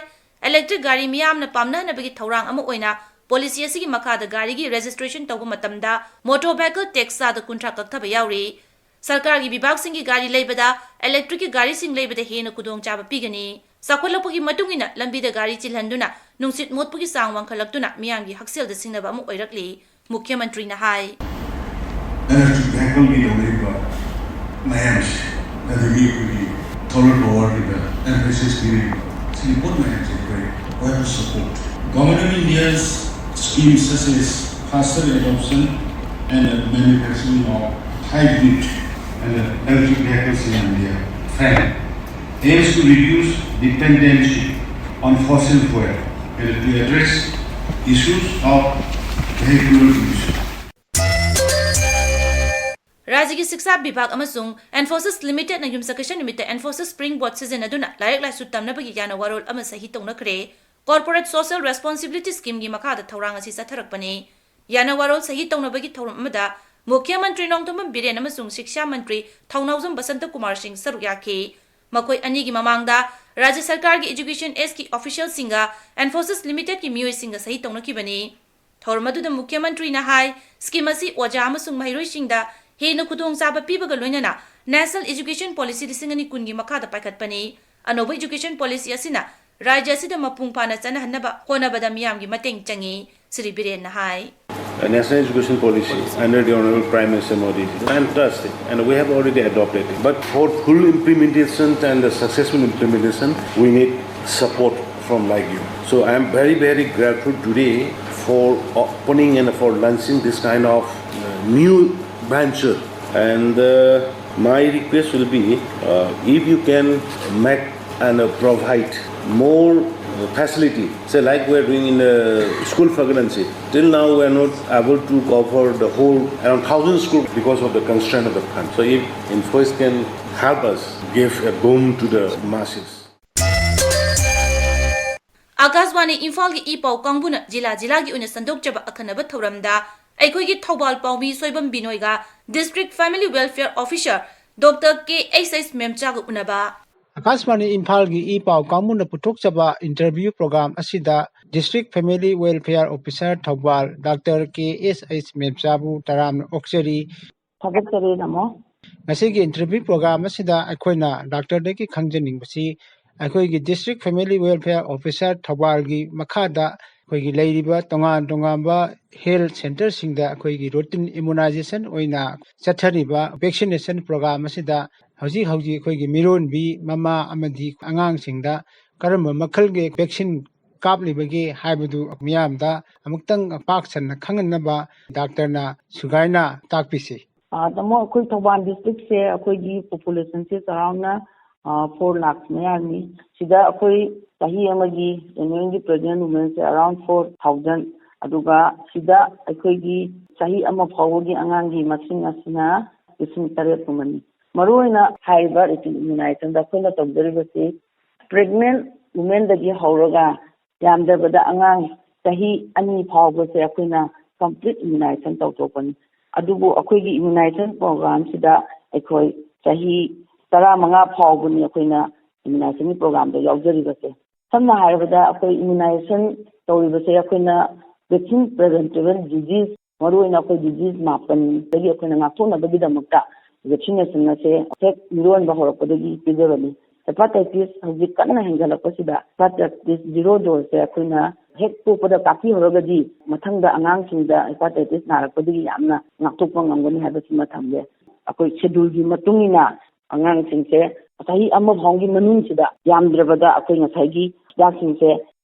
ꯏꯂꯦꯛꯇ꯭ꯔꯤꯛ ꯒꯥꯔꯤ ꯃꯤꯌꯥꯝꯅ ꯄꯥꯝꯅꯍꯟꯅꯕꯒꯤ ꯊꯧꯔꯥꯡ ꯑꯃ ꯑꯣꯏꯅ ꯄꯣꯂꯤꯁꯤ ꯑꯁꯤꯒꯤ ꯃꯈꯥꯗ ꯒꯥꯔꯤꯒꯤ ꯔꯦꯖꯤꯁꯇ꯭ꯔꯦꯁꯟ ꯇꯧꯕ ꯃꯇꯝꯗ ꯃꯣꯇꯣꯔ ꯚꯦꯍꯤꯀꯜ ꯇꯦꯛꯁ ꯆꯥꯗ ꯀꯨꯟꯊ꯭ꯔꯥ ꯀꯛꯊꯕ ꯌꯥꯎꯔꯤ꯫ ꯁꯔꯀꯥꯔꯒꯤ ꯕꯤꯚꯥꯒꯁꯤꯡꯒꯤ ꯒꯥꯔꯤ ꯂꯩꯕꯗ ꯏꯂꯦꯛꯇ꯭ꯔꯤꯛꯀꯤ ꯒꯥꯔꯤꯁꯤꯡ ꯂꯩꯕꯗ ꯍꯦꯟꯅ ꯈꯨꯗꯣꯡꯆꯥꯕ ꯄꯤꯒꯅꯤ꯫ ꯆꯥꯎꯈꯠꯂꯛꯄꯒꯤ ꯃꯇꯨꯡ ꯏꯟꯅ ꯂꯝꯕꯤꯗ ꯒꯥꯔꯤ ꯆꯤꯜꯍꯟꯗꯨꯅ ꯅꯨꯡꯁꯤꯠ ꯃꯣꯠꯄꯒꯤ ꯆꯥꯡ ꯋꯥꯡꯈꯠꯂꯛꯇꯨꯅ ꯃꯤꯌꯥꯝꯒꯤ ꯍꯛꯁꯦꯜꯗ ꯁꯤꯡꯅꯕ ꯑꯃ ꯑꯣꯏꯔꯛꯂꯤ꯫ ꯃꯨꯈ꯭ꯌ ꯃꯟꯇ꯭ꯔꯤꯅ ꯍꯥꯏ꯫ Electric vehicle ꯒꯤ ꯂꯧꯔꯤꯕ ꯃꯌꯥꯝꯁꯦ, ꯑꯗꯒꯤ ꯑꯩꯈꯣꯏꯒꯤ solar power ꯒꯤꯗ emphasis ꯄꯤꯔꯤꯕ, ꯁꯤꯒꯤ ꯄꯣꯠ ꯃꯌꯥꯝꯁꯦ ꯑꯩꯈꯣꯏ we have to support. Government of India's schemes such as faster adoption and manufacturing of hybrid and electric vehicles in India, fan aims to reduce dependency on fossil fuel and to address issues of vehicular emission. ꯔꯥꯖ꯭ꯌꯒꯤ ꯁꯤꯛꯁꯥ ꯕꯤꯚꯥꯒ ꯑꯃꯁꯨꯡ ꯏꯟꯐꯣꯁꯤꯁ ꯂꯤꯃꯤꯇꯦꯗꯅ ꯌꯨꯝꯁꯀꯩꯁ ꯅꯨꯃꯤꯠꯇ Infosys spring ꯕꯣꯔꯗ ꯁꯤꯖꯤꯟꯅꯗꯨꯅ ꯂꯥꯏꯔꯤꯛ ꯂꯥꯏꯁꯨ ꯇꯝꯅꯕꯒꯤ ꯌꯥꯅ ꯋꯥꯔꯣꯜ ꯑꯃ ꯁꯍꯤ ꯇꯧꯅꯈ꯭ꯔꯦ꯫ ꯀꯣꯔꯄꯣꯔꯦꯠ ꯁꯣꯁꯤꯌꯦꯜ ꯔꯦꯁꯄꯣꯟꯁꯤꯕꯤꯂꯤꯇꯤ ꯁ꯭ꯀꯤꯝꯒꯤ ꯃꯈꯥꯗ ꯊꯧꯔꯥꯡ ꯑꯁꯤ ꯆꯠꯊꯔꯛꯄꯅꯤ꯫ ꯌꯥꯅ ꯋꯥꯔꯣꯜ ꯁꯍꯤ ꯇꯧꯅꯕꯒꯤ ꯊꯧꯔꯝ ꯑꯃꯗ ꯃꯨꯈ꯭ꯌ ꯃꯟꯇ꯭ꯔꯤ ꯅꯣꯡꯊꯣꯝꯕꯝ ꯕꯤꯔꯦꯟ ꯑꯃꯁꯨꯡ ꯁꯤꯛꯁꯥ ꯃꯟꯇ꯭ꯔꯤ ꯊꯧꯅꯥꯎꯖꯝ ꯕꯁꯟꯇ ꯀꯨꯃꯥꯔ ꯁꯤꯡ ꯁꯔꯨꯛ ꯌꯥꯈꯤ꯫ ꯃꯈꯣꯏ ꯑꯅꯤꯒꯤ ꯃꯃꯥꯡꯗ ꯔꯥꯖ꯭ꯌ ꯁꯔꯀꯥꯔꯒꯤ ꯏꯖꯨꯀꯦꯁꯟ ꯑꯦꯖꯀꯤ ꯑꯣꯐꯤꯁꯤꯌꯦꯜꯁꯤꯡꯒ ꯏꯟꯐꯣꯁꯤꯁ ꯂꯤꯃꯤꯇꯦꯗꯀꯤ ꯃꯤꯑꯣꯏꯁꯤꯡꯒ ꯁꯍꯤ ꯇꯧꯅꯈꯤꯕꯅꯤ꯫ ꯊꯧꯔꯝ ꯑꯗꯨꯗ ꯃꯨꯈ꯭ꯌ ꯃꯟꯇ꯭ꯔꯤꯅ ꯍꯥꯏ, ꯁ꯭ꯀꯤꯝ ꯑꯁꯤ ꯑꯣꯖꯥ ꯑꯃꯁꯨꯡ ꯃꯍꯩꯔꯣꯏꯁꯤꯡꯗ ꯍꯦꯟꯅ ꯈꯨꯗꯣꯡꯆꯥꯕ ꯄꯤꯕꯒ ꯂꯣꯏꯅꯅ ꯅꯦꯁꯅꯦꯜ ꯏꯖꯨꯀꯦꯁꯟ ꯄꯣꯂꯤꯁꯤ ꯂꯤꯁꯤꯡ ꯑꯅꯤ ꯀꯨꯟꯒꯤ ꯃꯈꯥꯗ ꯄꯥꯏꯈꯠꯄꯅꯤ꯫ ꯑꯅꯧꯕ ꯏꯖꯨꯀꯦꯁꯟ ꯄꯣꯂꯤꯁꯤ ꯑꯁꯤꯅ ꯔꯥꯖ꯭ꯌ ꯑꯁꯤꯗ ꯃꯄꯨꯡ ꯐꯥꯅ ꯆꯠꯅꯍꯟꯅꯕ ꯍꯣꯠꯅꯕꯗ ꯃꯤꯌꯥꯝꯒꯤ ꯃꯇꯦꯡ ꯆꯪꯏ, ꯁ꯭ꯔꯤ ꯕꯤꯔꯦꯟꯅ ꯍꯥꯏ꯫ A national education policy under the Honorable Prime Minister Modi is fantastic, and we have already adopted it. But for full implementation and the successful implementation, we need support from like you. So I am very, very grateful today for opening and for launching this kind of uh, new venture. And uh, my request will be uh, if you can make and uh, provide more uh, facility, say like we are doing in the school pregnancy. Till now we are not able to cover the whole around thousand schools because of the constraint of the fund. So if INFOSIS can help us give a boon to the masses. ꯑꯥꯀꯥꯁꯕꯥꯅꯤ ꯏꯝꯐꯥꯜꯒꯤ ꯏ ꯄꯥꯎ ꯀꯥꯡꯕꯨꯅ ꯖꯤꯂꯥ ꯖꯤꯂꯥꯒꯤ ꯑꯣꯏꯅ ꯁꯟꯗꯣꯛꯆꯕ ꯑꯈꯟꯅꯕ ꯊꯧꯔꯝꯗ ꯑꯩꯈꯣꯏꯒꯤ ꯊꯧꯕꯥꯜ ꯄꯥꯎꯃꯤ ꯁꯣꯏꯕꯝ ꯕꯤꯅꯣꯏꯒ district family welfare officer doctor K H H ꯃꯦꯝꯆꯥꯒ ꯎꯅꯕ꯫ ꯑꯥꯀꯥꯁꯕꯥꯅꯤ ꯏꯝꯐꯥꯜꯒꯤ ꯏ ꯄꯥꯎ ꯀꯥꯡꯕꯨꯅ ꯄꯨꯊꯣꯛꯆꯕ ꯏꯟꯇꯔꯚ꯭ꯌꯨ ꯄ꯭ꯔꯣꯒ꯭ꯔꯥꯝ ꯑꯁꯤꯗ ꯗꯤꯁꯇ꯭ꯔꯤꯛ ꯐꯦꯃꯤꯂꯤ ꯋꯦꯜꯐꯤꯌꯔ ꯑꯣꯐꯤꯁꯔ ꯊꯧꯕꯥꯜ ꯗꯥꯛꯇꯔ ꯀꯦ ꯑꯩꯆ ꯑꯩꯆ ꯃꯦꯝꯆꯥꯕꯨ ꯇꯔꯥꯝꯅ ꯑꯣꯛꯆꯔꯤ꯫ ꯊꯥꯒꯠꯆꯔꯤ ꯇꯥꯃꯣ꯫ ꯉꯁꯤꯒꯤ ꯏꯟꯇꯔꯚ꯭ꯌꯨ ꯄ꯭ꯔꯣꯒ꯭ꯔꯥꯝ ꯑꯁꯤꯗ ꯑꯩꯈꯣꯏꯅ ꯗꯥꯛꯇꯔꯗꯒꯤ ꯈꯪꯖꯅꯤꯡꯕꯁꯤ ꯑꯩꯈꯣꯏꯒꯤ ꯗꯤꯁꯇ꯭ꯔꯤꯛ ꯐꯦꯃꯤꯂꯤ ꯋꯦꯜꯐꯤꯌꯔ ꯑꯣꯐꯤꯁꯥꯔ ꯊꯧꯕꯥꯜꯒꯤ ꯃꯈꯥꯗ ꯑꯩꯈꯣꯏꯒꯤ ꯂꯩꯔꯤꯕ ꯇꯣꯉꯥꯟ ꯇꯣꯉꯥꯟꯕ ꯍꯦꯜꯊ ꯁꯦꯟꯇꯔꯁꯤꯡꯗ ꯑꯩꯈꯣꯏꯒꯤ ꯔꯨꯇꯤꯟ ꯏꯃꯨꯅꯥꯏꯖꯦꯁꯟ ꯑꯣꯏꯅ ꯆꯠꯊꯔꯤꯕ ꯚꯦꯛꯁꯤꯅꯦꯁꯟ ꯄ꯭ꯔꯣꯒ꯭ꯔꯥꯝ ꯑꯁꯤꯗ ꯍꯧꯖꯤꯛ ꯍꯧꯖꯤꯛ ꯑꯩꯈꯣꯏꯒꯤ ꯃꯤꯔꯣꯟꯕꯤ ꯃꯃꯥ ꯑꯃꯗꯤ ꯑꯉꯥꯡꯁꯤꯡꯗ ꯀꯔꯝꯕ ꯃꯈꯜꯒꯤ ꯚꯦꯛꯁꯤꯟ ꯀꯥꯞꯂꯤꯕꯒꯦ ꯍꯥꯏꯕꯗꯨ ꯃꯤꯌꯥꯝꯗ ꯑꯃꯨꯛꯇꯪ ꯄꯥꯛ ꯁꯟꯅ ꯈꯪꯍꯟꯅꯕ ꯗꯥꯛꯇꯔꯅ ꯁꯨꯒꯥꯏꯅ ꯇꯥꯛꯄꯤꯁꯤ꯫ ꯑ, ꯇꯥꯃꯣ, ꯑꯩꯈꯣꯏ ꯊꯧꯕꯥꯜ ꯗꯤꯁꯇ꯭ꯔꯤꯛꯁꯦ ꯑꯩꯈꯣꯏꯒꯤ ꯄꯣꯄꯨꯂꯦꯁꯟꯁꯦ ꯆꯥꯎꯔꯥꯛꯅ ꯐꯣꯔ ꯂꯥꯛ ꯃꯌꯥꯅꯤ꯫ ꯁꯤꯗ ꯑꯩꯈꯣꯏ ꯆꯍꯤ ꯑꯃꯒꯤ ꯑꯦꯅꯨꯋꯦꯜꯒꯤ ꯄ꯭ꯔꯦꯒꯅꯦꯟ ꯋꯨꯃꯦꯟꯁꯦ ꯑꯔꯥꯎꯟ ꯐꯣꯔ ꯊꯥꯎꯖꯟ, ꯑꯗꯨꯒ ꯁꯤꯗ ꯑꯩꯈꯣꯏꯒꯤ ꯆꯍꯤ ꯑꯃ ꯐꯥꯎꯕꯒꯤ ꯑꯉꯥꯡꯒꯤ ꯃꯁꯤꯡ ꯑꯁꯤꯅ ꯂꯤꯁꯤꯡ ꯇꯔꯦꯠ ꯀꯨꯝꯕꯅꯤ꯫ ꯃꯔꯨꯑꯣꯏꯅ ꯍꯥꯏꯔꯤꯕ ꯔꯨꯇꯤꯟ ꯏꯃ꯭ꯌꯨꯅꯥꯏꯖꯦꯁꯟꯗ ꯑꯩꯈꯣꯏꯅ ꯇꯧꯖꯔꯤꯕꯁꯤ ꯄ꯭ꯔꯦꯒꯅꯦꯟ ꯋꯨꯃꯦꯟꯗꯒꯤ ꯍꯧꯔꯒ ꯌꯥꯝꯗ꯭ꯔꯕꯗ ꯑꯉꯥꯡ ꯆꯍꯤ ꯑꯅꯤ ꯐꯥꯎꯕꯁꯦ ꯑꯩꯈꯣꯏꯅ ꯀꯝꯄ꯭ꯂꯤꯠ ꯏꯃ꯭ꯌꯨꯅꯥꯏꯖꯦꯁꯟ ꯇꯧꯊꯣꯛꯄꯅꯤ꯫ ꯑꯗꯨꯕꯨ ꯑꯩꯈꯣꯏꯒꯤ ꯏꯃ꯭ꯌꯨꯅꯥꯏꯖꯦꯁꯟ ꯄ꯭ꯔꯣꯒ꯭ꯔꯥꯝꯁꯤꯗ ꯑꯩꯈꯣꯏ ꯆꯍꯤ ꯇꯔꯥꯃꯉꯥ ꯐꯥꯎꯕꯅꯤ ꯑꯩꯈꯣꯏꯅ ꯏꯃ꯭ꯌꯨꯅꯥꯏꯖꯦꯁꯟꯒꯤ ꯄ꯭ꯔꯣꯒ꯭ꯔꯥꯝꯗ ꯌꯥꯎꯖꯔꯤꯕꯁꯦ꯫ ꯁꯝꯅ ꯍꯥꯏꯔꯕꯗ ꯑꯩꯈꯣꯏ ꯏꯃ꯭ꯌꯨꯅꯥꯏꯖꯦꯁꯟ ꯇꯧꯔꯤꯕꯁꯦ ꯑꯩꯈꯣꯏꯅ ꯚꯦꯛꯁꯤꯟ ꯄ꯭ꯔꯤꯚꯦꯟꯇꯦꯕꯜ ꯗꯤꯖꯤꯁ, ꯃꯔꯨꯑꯣꯏꯅ ꯑꯩꯈꯣꯏ ꯗꯤꯖꯤꯁ ꯃꯥꯄꯟꯗꯒꯤ ꯑꯩꯈꯣꯏꯅ ꯉꯥꯛꯊꯣꯛꯅꯕꯒꯤꯗꯃꯛꯇ ꯚꯦꯛꯁꯤꯅꯦꯁꯟ ꯑꯁꯦ ꯍꯦꯛ ꯃꯤꯔꯣꯟꯕ ꯍꯧꯔꯛꯄꯗꯒꯤ ꯄꯤꯖꯕꯅꯤ꯫ ꯍꯦꯄꯥꯇꯥꯏꯇꯤꯁ ꯍꯧꯖꯤꯛ ꯀꯟꯅ ꯍꯦꯟꯒꯠꯂꯛꯄꯁꯤꯗ ꯍꯦꯄꯥꯇꯥꯏꯇꯤꯁ ꯖꯤꯔꯣ ꯗꯣꯁꯁꯦ ꯑꯩꯈꯣꯏꯅ ꯍꯦꯛ ꯄꯣꯛꯄꯗ ꯀꯥꯞꯄꯤꯍꯧꯔꯒꯗꯤ ꯃꯊꯪꯗ ꯑꯉꯥꯡꯁꯤꯡꯗ ꯍꯦꯄꯥꯇꯥꯏꯇꯤꯁ ꯅꯥꯔꯛꯄꯗꯒꯤ ꯌꯥꯝꯅ ꯉꯥꯛꯊꯣꯛꯄ ꯉꯝꯒꯅꯤ ꯍꯥꯏꯕꯁꯤꯃ ꯊꯝꯒꯦ꯫ ꯑꯩꯈꯣꯏ ꯁꯦꯗꯨꯜꯒꯤ ꯃꯇꯨꯡ ꯏꯟꯅ ꯑꯉꯥꯡꯁꯤꯡꯁꯦ ꯆꯍꯤ ꯑꯃ ꯐꯥꯎꯒꯤ ꯃꯅꯨꯡꯁꯤꯗ ꯌꯥꯝꯗ꯭ꯔꯕꯗ ꯑꯩꯈꯣꯏ ꯉꯁꯥꯏꯒꯤ ꯍꯤꯗꯥꯛꯁꯤꯡꯁꯦ